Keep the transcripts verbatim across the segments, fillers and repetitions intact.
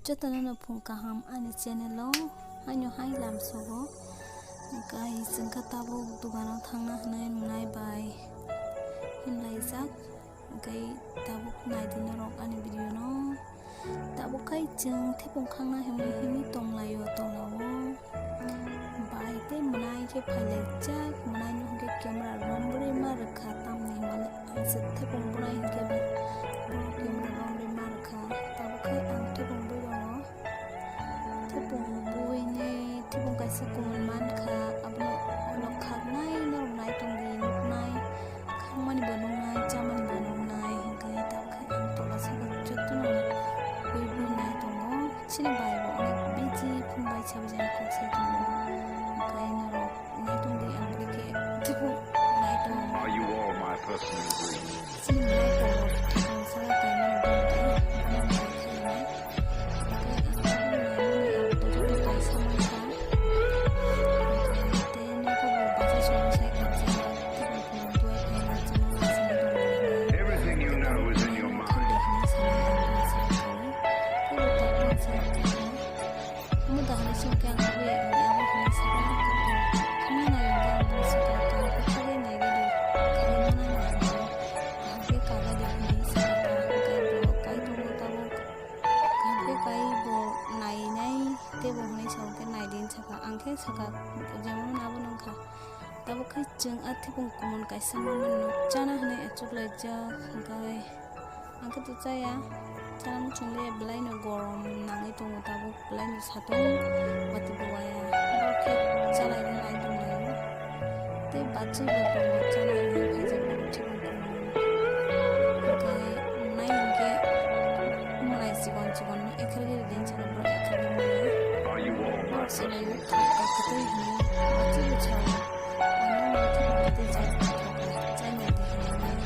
Jotono no phung kaham ani channel o, haino hai lamsogo. Hwnkhe chwngkha tabuk dukano thangna hwnwi nwnai bai himlaijak. Hwnkhe tabuk naidi norok ani video no. Tabuk khai chwng thepung khangna himwi himwi tonglaio tonglaio. Bai tei mwnai khe phailaijak, mwnai no hwnkhe camera romrwi ma rwkha, tamni hwnmale ang se thepung bwnai hwnkhe bo camera romrwi ma rwkha. Tabuk khai ang thepung bwi tongo. Thepung buini, thepung kaisa kumun mankha, abono ulo khaknai norok nai tongdi, nuknai, khakmani bo nuknai, chamani bo nuknai, hwnkhe tabuk khe ang tola saka jotono bui bui nai tongo. Chini bai bo onek busy phone bai sabai jani kok sai tongo, hwnkhe norok nai tongdi, ang bwlai khe thepung nai tongo. Are you all my personal dreams? Chini belai tongo, thekong saka kaimani bangkhe, ano belai khainai. Tei ang tabuk naimani ang to joto kaisa mankha. Tei nogo bo bacha song sai kha, chwng tabuk phunuk duai khaina chwngno lasingwi tongdi hwnwi. Everything you know is in your mind. Tei bo tabuk sai kha. Omo dahani songkhe ang abo ya, abo hwnwi sakha, khama nai hwnkhe ang bini sakha, kaham khe khagwi nai gadi, khagwi mano nai hwnkhe kaham khe kagadi hwnwi sakha ta, hwnkhe bo kai tongo tabuk, kaham khe kai bo nainai teibo hwnwi sa hwnkhe naidi hwnwi sakha, ang khe sakha, jemon abono wngkha. Tabuk khe chwng a thepung kumun kaisa manmano chana hwnwi achuklaijak, hwnkhe. Ang khe to chaya, chana muchung le belaino gorom nangwi tongo tabuk, belaino satung watwi bo waya, borok khe chalaina nai tonglaio. Tei bachwi bo tongo, chana hinwi khaijak borok chikon tongo. Hwnkhe nai hinkhe mwnai chikon chikon no ekhelgwi rwdi hinwi saka borok ekhelgwi manya. Borok salaio, thok ta kwtwi hinwi bachwi bo sao. Ano nai thok tei jat thok chaina di hinwi nai.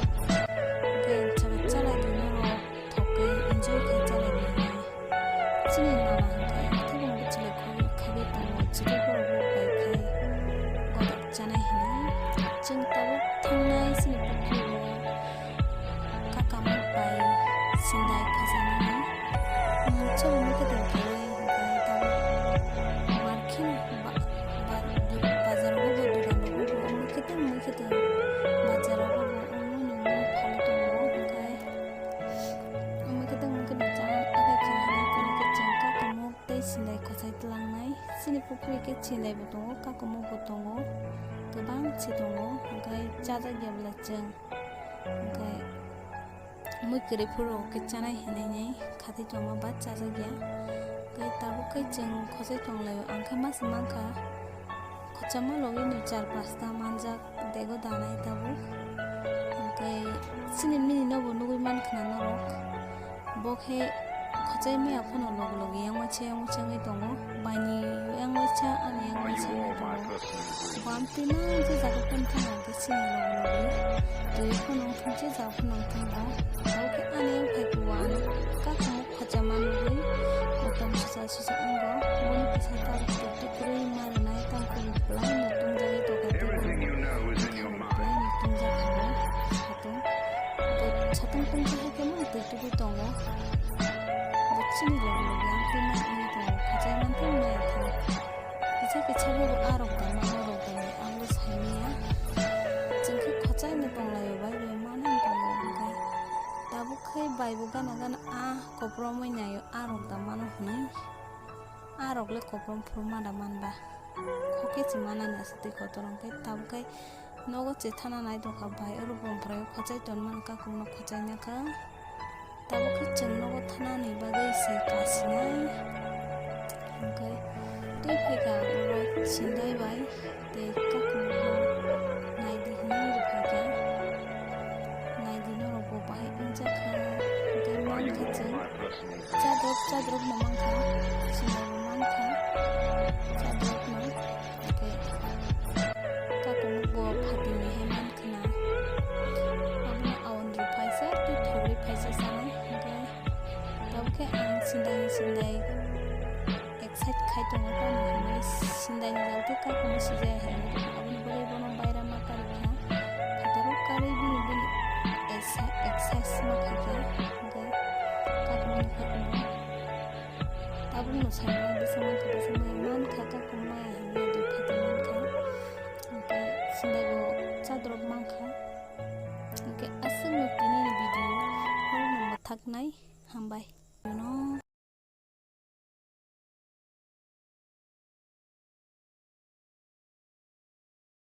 Hwnkhe chwng chalai di norok thok khe enjoy khe chalai di hinwi. Chini nana hwnkhe thebung bwchwlwi khogwi khagwi tongo, chini borok bo bai khai godak chanai hinwi. Chwng tabuk thangnai chini pukhri o. Kakamuk bai sindai khajaknani. Chwng mui khe tong khe hwnkhe tabuk mar kheno ba-, ba-, bazar rogo bo, dukan rogo bo, mui khe tong, mui khe tong bazar rogo bo, omo ni mui phalwi tongo hwnkhe. Mui khe tong, mui khe tong chana age khe hwnwi tini khe chwng kakamuk tei sindai kwchai twlangnai. Chini pukhri khe sindai bo tongo, kakamuk bo tongo, kwbang se tongo, hwnkhe chajakya bwla chwng. Hwnkhe mui kwrwi phuru rok khe chanai hinwi nai khatwi tongma ba chajakya. Tei tabuk khe chwng khosai tonglaio, ang khe ma se mankha, khoroksa ma logi ni char pasta manjak bego danai tabuk. Hwnkhe chini mini no bo nugwi mankha na norok. Bo khe khachai maya phano logi logi yang waisa yang waisa wngwi tongo. Baini yang waisa, ani yang waisa wngwi tongo. Bo amtwi ma je jaga phano thang ang khe chini logi logi. Twi phano wngthang je jaga phano wngthang bo. Bo khe ani yang phai kuwa, ano kakamuk khachama nugwi. Motom susa susa wngo. Boni kisa tabuk twi twi kwrwi ma rwnai tang khe bo belai no tongjagwi tongkha tei bo belai no tongjak kha bo. Satung. Bo satung tungkha hai khe ma twi tubui tongo. Bo chini logi logi ang twi ma wngwi tongo. Khachai man thang maya thang. Kisa kisa bo arok da ma norok da ni abo sai maya. Chwng khe khachai no tonglaio bai bai ma nang tongo hwnkhe. Tabuk khe bai bo gana gana a kopor wngwi naio arok da mano hwnwi. Arok le kopor phuru ma da man ba. Kho khe se manani asa twi kotor hwnkhe tabuk khe nogo se thana nai tongkha bai, oro bo bwrwi khachai tonmani kakumno khachai nakha. Tabuk khe chwng nogo thanani bagwi se kasinai. Hwnkhe twi phaikha oro sindai bai tei kakumno naidi hinwi rwphaikha. Naidi norok bo bahai wngjakha. Hwnkhe mankha chwng. Chadrop, chadrop no mankha, sinai bo mankha, chadrop no, hwnkhe kakumuk bo phatini hai mankha na, abono aondri phaisa tei thogri phaisa sanai, hwnkhe tabukhe ang sindai sindai excite khai tongo, tamni hwnwi sindai ni jagao tei kakumu sijaya hai wngkha, aboni bagwi bono baira ma karikha, phataro karwi bini bini exercise ma khaikha. Hwnkhe kakumuni khaikumo Chwngno saimaya bwsa mankha, bwsa maya mankha, kaku maya hinwi dui phati mankha. Hwnkhe sindai bo chadrop mankha. Hwnkhe aswkno tinini video hor nangma thaknai. Hambai.